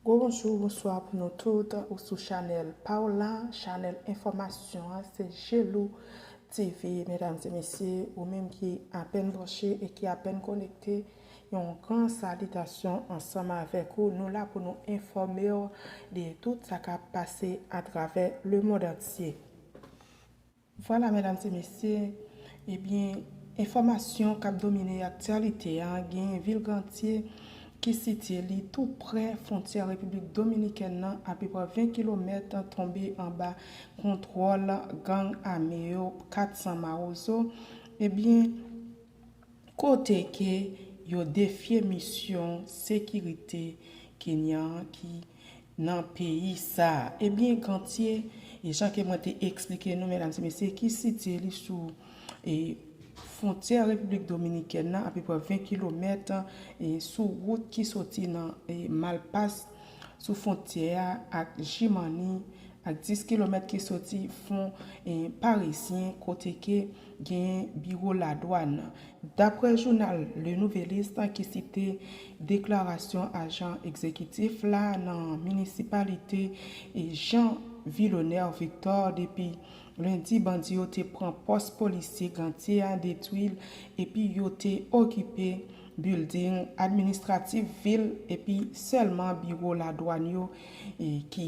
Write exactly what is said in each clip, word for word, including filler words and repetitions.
Gwo bonjou, bonswa pou nou tout. Ou sou chanèl pa w la, chanèl enfòmasyon an, se Jelou T V. Medam e mesye, ou menm ki apèn branche e ki apèn konekte, yon gran salitasyon ansanm avèk ou. Nou la pou nou enfòme w de tout sa k ap pase atravè lemonn antye. Vwala, medam e mesye, ebyen, enfòmasyon k ap domine aktyalite a, gen vil Gantye ki sitiye li tou prè fwontyè Repiblik Dominikèn nan, apeprè ven kilomèt, tonbe anba kontwòl gang ame yo, kat san Mawozo. Ebyen, kote ke yo defye misyon sekirite Kenya an ki nan peyi sa a. Ebyen, Gantye, e jan ke mwen te eksplike nou, medam e mesye, ki sitiye li sou, e, fwontyè Repiblik Dominikèn nan, apeprè ven kilomèt, e, sou wout ki soti nan, e, Malpas, sou fwontyè a ak Jimani, ak dis kilomèt ki soti fwon, e, parizyen, kote ke gen biwo ladwàn. Daprè jounal Le Nouvelliste ki site deklarasyon ajan egzekitif la nan minisipalite, e, Jean Vilonner Victor, depi lendi, bandi yo te pran pòs polisye Gantye a, detwi l, epi yo te okipe bilding administratif vil, epi sèlman biwo ladwàn yo, e, ki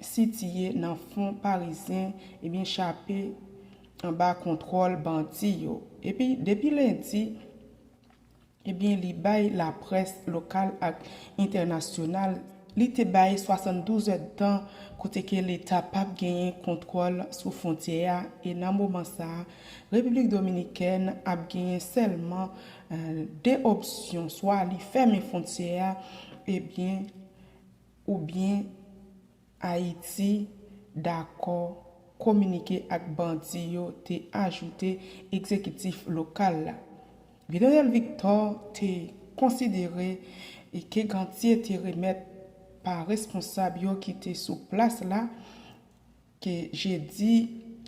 sitiye nan fwon parizyen, ebyen, chape anba kontwòl bandi yo. Epi, depi lendi, ebyen, li bay laprès lokal ak entènasyonal, li te bay swasanndouz èdtan kote ke Leta p ap genyen kontwòl sou fwontyè a, e nan moman sa a, Repiblik Dominikèn ap genyen sèlman, eh, de opsyon, swa li fèmen fwontyè a, ebyen, oubyen Ayiti dakò kominike ak bandi yo, te ajoute egzekitif lokal la. Vidonel Victor te konsidere ke Gantye te remèt pa responsab yo ki te sou plas la, ke jedi,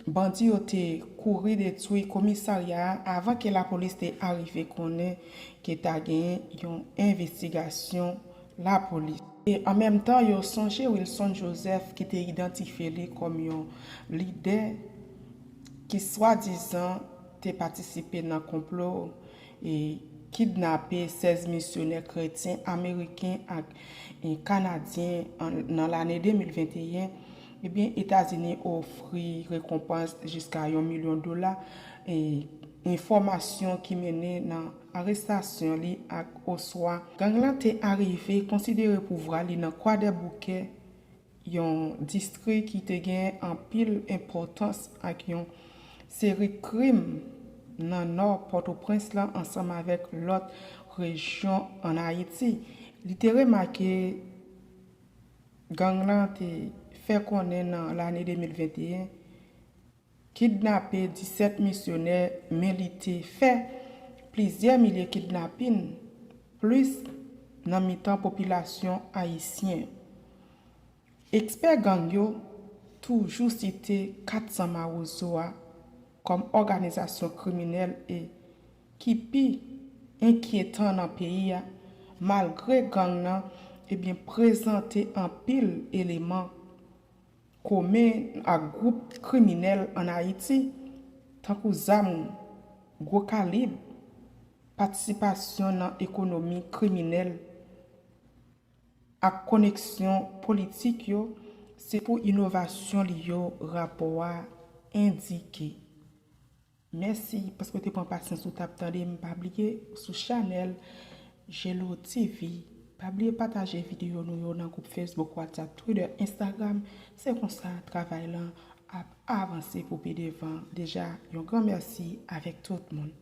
bandi yo te kouri detwi komisarya a avan ke lapolis te arive konnen ke ta genyen yon envestigasyon lapolis. E an menm tan, yo sonje Wilson Joseph ki te idantifye li kòm yon lidè ki swadizan te patisipe nan konplo e kidnape sèz misyonè kretyen ameriken ak, e, kanadyen an, nan lane de mil venteyen, ebyen, Etazini ofri rekonpans jiska yon milyon dola, e enfòmasyon ki mennen nan arestasyon li ak oswa gang lan te arive konsidere pouvwa li nan Kwadèboukè, yon distri ki te gen anpil enpòtans ak yon seri krim nan nò Pòtoprens lan ansanm avèk lòt rejyon ann Ayiti. Li te remake gang lan te fè konnen nan lane de mil venteyen, kidnape disèt misyonè, men li te fè plizyè milye kidnapin plis nan mitan popilasyon ayisyen. Ekspè gang yo toujou site kat san Mawozo a kòm òganizasyon kriminèl e ki pi enkyetan nan peyi a, malgre gang nan, ebyen, prezante anpil eleman komen ak gwoup kriminèl ann Ayiti, tankou zam gwo kalib, patisipasyon nan ekonomi kriminèl ak koneksyon politik yo, se pou inovasyon li yo rapò a endike. Mèsi paske w te pran pasyans ou t ap tande m. Pa bliye, sou chanèl Jelo T V. Pa bliye pataje videyo nou yo nan gwoup Facebook, WhatsApp, Twitter, Instagram. Se konsa travay lan ap avanse pou pi devan. Deja, yon gran mèsi avèk tout moun.